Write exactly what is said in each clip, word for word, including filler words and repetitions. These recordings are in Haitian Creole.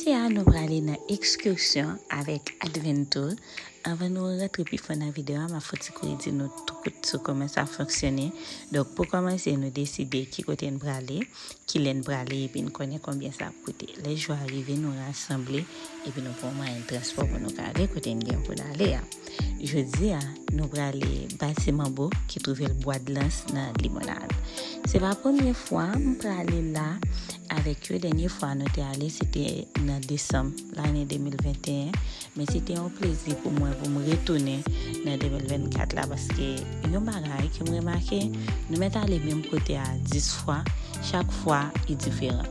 Jodi a, nou prale nan ekskirsyon avèk Adventure. Anvan nou rantre pi fon nan videyo a, m ap fè yon ti kouri di nou tou kout sou kòman sa fonksyone. Donk, pou kòmanse, nou deside ki kote n prale, kilè n prale, epi n konnen konbyen sa ap koute. Lè jou a rive, nou rasanble, epi nou pran mwayen transpò pou nou ka ale kote n gen pou n ale a. Jodi a, nou prale Basen Manbo, ki twouve l Bwadlans nan Limonad. Se pa premye fwa m prale la avèk yo. Dènye fwa nou te ale, se te nan desanm lane de mil venteyen. Men se te yon plezi pou mwen pou m retounen nan de mil vennkat la, paske yon bagay ke m remake, nou mèt ale menm kote a dis fwa, chak fwa e diferan.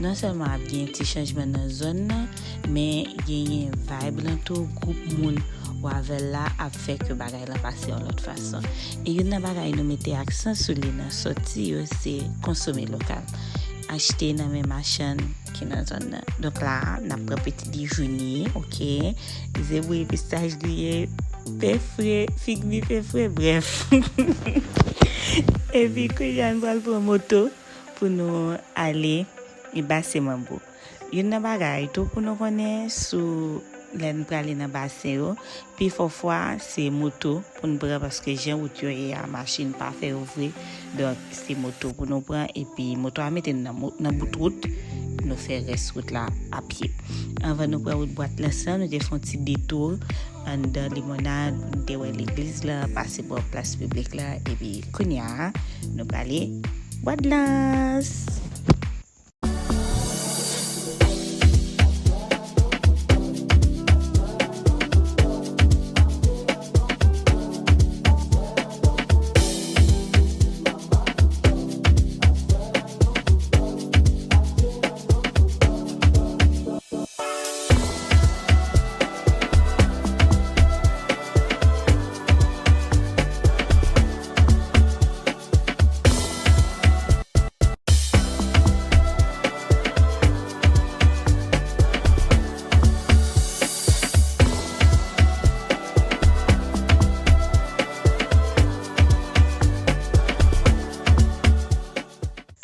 Non sèlman ap gen ti chanjman nan zòn nan, men genyen vibe lan tou, gwoup moun w avè l la ap fè ke bagay lan pase yon lòt fason. E youn nan bagay nou mete aksan sou li nan sòti yo, se konsome lokal. Achte nan men machann ki nan zòn nan. Donk la, n ap pran peti dejene, oke? Ze bri, pistaj griye, pen fre, fig mi pen fre, brèf. Epi kounye a, n pral pran moto pou nou ale Basen Manbo. Youn nan bagay tou pou nou konnen sou lè n prale nan basen yo, pifò fwa se moto pou n pran, paske jan wout yo ye a, machin pa fè yo vre. Donk, se moto pou nou pran, epi moto a mete n nan mo-, nan bout wout, nou fè rès wout la a pye. Anvan nou pran wout Bwadlans lan, nou te fè yon ti detou anndan Limonad, pou nou te wè legliz la, pase bò plas piblik la, epi kounye a, nou prale Bwadlans.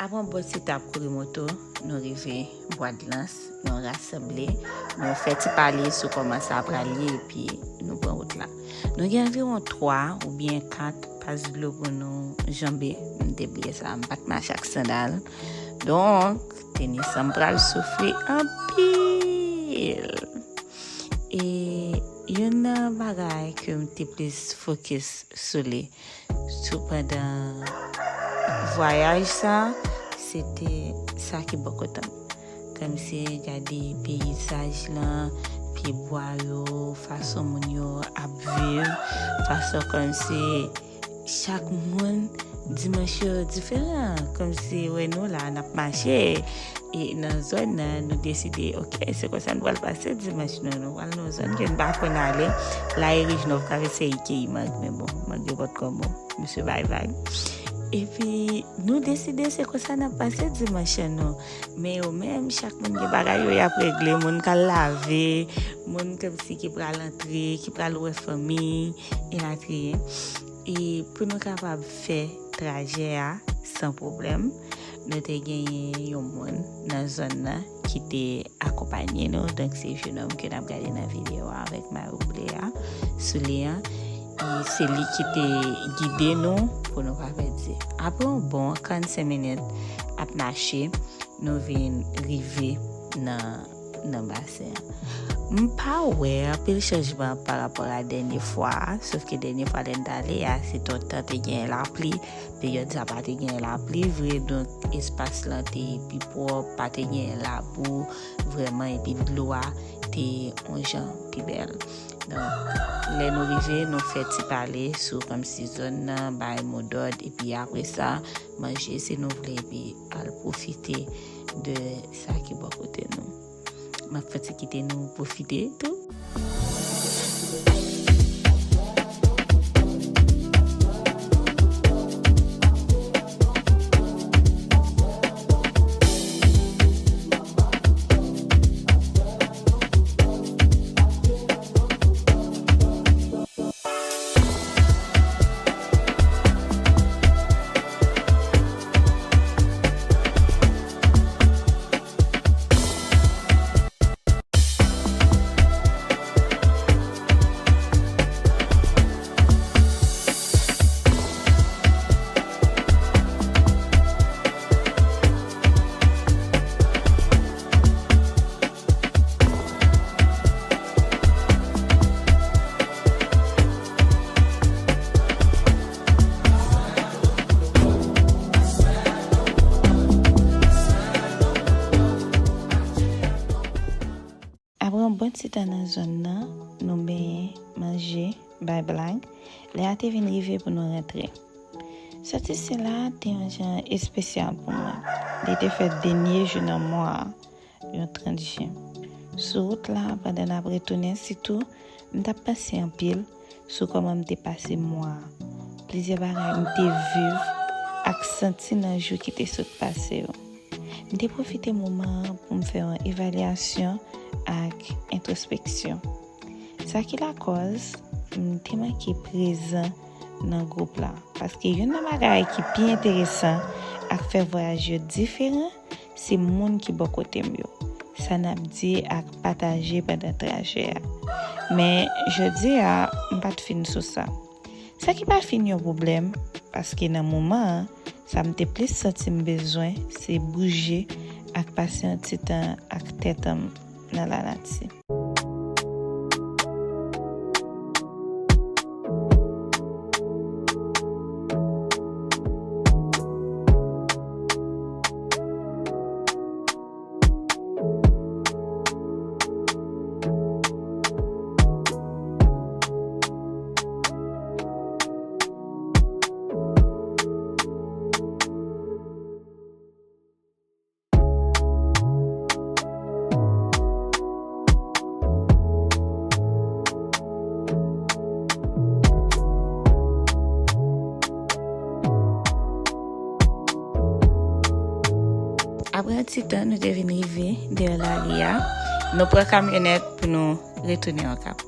Apre yon bon ti tap kouri moto, nou rive Bwadlans, nou rasanble, nou fè ti pale sou kòman sa pral ye, epi nou pran wout la. Nou gen anviwon twa oubyen kat pas dlo pou nou janbe. M te bliye sa, m pa t mache ak sandal. Donk, teni san m pral soufri anpil. E youn nan bagay ke m te plis fokis sou li, sou pandan vwayaj sa, se te sa ki bò kote m. Kòmsi gade peyizaj lan, pyebwa yo, fason moun yo ap viv, fason kòmsi chak moun, dimanch yo diferan. Kòmsi, wè, nou la, n ap mache, e nan zòn nan, nou deside, oke, se konsa nou pral pase dimanch nou, nou pral nan zòn ke n pa konn ale. La e Rijnov k ap eseye keyi mang, men bon, mang yo potko bon, misye bay vag. Epi, nou deside se konsa n ap pase dimanch an nou. Men yo menm, chak moun gen bagay yo y ap regle, moun k al lave, moun kòmsi ki pral antre, ki pral wè fanmi, elatriye. E pou nou kapab fè trajè a san pwoblèm, nou te genyen yon moun nan zòn nan ki te akonpanye nou. Donk, se jenòm ke n ap gade nan videyo a avèk mayo ble a sou li an. E se li ki te gide nou pou nou pa pèdi. Apre yon bon karannsenk minit ap mache, nou vin rive nan, nan basen an. M pa wè anpil chanjman pa rapò a dènye fwa a, sòf ke dènye fwa lè n t ale a, se te yon tan te gen lapli, peryòd sa pa te gen lapli vre, donk espas lan te pi pwòp, pa te gen labou vrèman, epi dlo a te yon jan pi bèl. Donk, lè nou rive, nou fè ti pale sou kòmsi zòn nan, bay modòd, epi apre sa, manje si nou vle, epi al pwofite de sa ki bò kote nou. M ap fè ti kite nou pwofite tou. Ti tan nan zòn nan, nou benyen, manje, bay blag, lè a te vin rive pou nou rantre. Sòti sila te yon jan espesyal pou mwen. Li te fèt dènye jou nan mwa a, yon trant jen. Sou wout la, pandan n ap retounen, sitou, m t ap panse anpil sou kòman m te pase mwa a. Plizyè bagay m te viv ak santi nan jou ki te sot pase yo. M te pwofite moman an pou m fè yon evalyasyon ak entwospeksyon. Sa ki lakòz m te manke prezan nan gwoup la. Paske youn nan bagay ki pi enteresan ak fè vwayaj yo diferan, se moun ki bò kote m yo. Sa n ap di ak pataje pandan trajè a. Men, jodi a, m pa t fin sou sa. Sa ki pa fin yon pwoblèm, paske nan moman an, sa m te plis santi m bezwen, se bouje ak pase yon ti tan ak tèt an m nan lanati. Apre yon ti tan, nou te vin rive deyò lari a. Nou pran kamyonèt pou nou retounen Okap.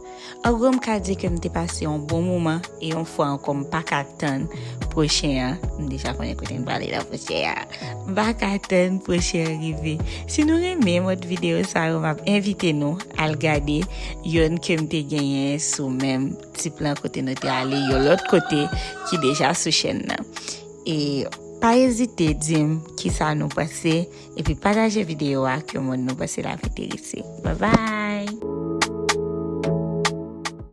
An gwo, m ka di ke m te pase yon bon moman e yon fwa ankò, m pa ka tann pwochen an. M deja konnen kote m prale nan pwochen an. M pa ka tann pwochen an rive. Si nou renmen mòd videyo sa yo, m ap envite nou al gade yonn ke m te genyen sou menm ti plan kote nou te ale, yon lòt kote ki deja sou chèn nan. E pa ezite di m kisa nou panse, epi pataje videyo a ak yon moun nou panse l ap enterese. Babay!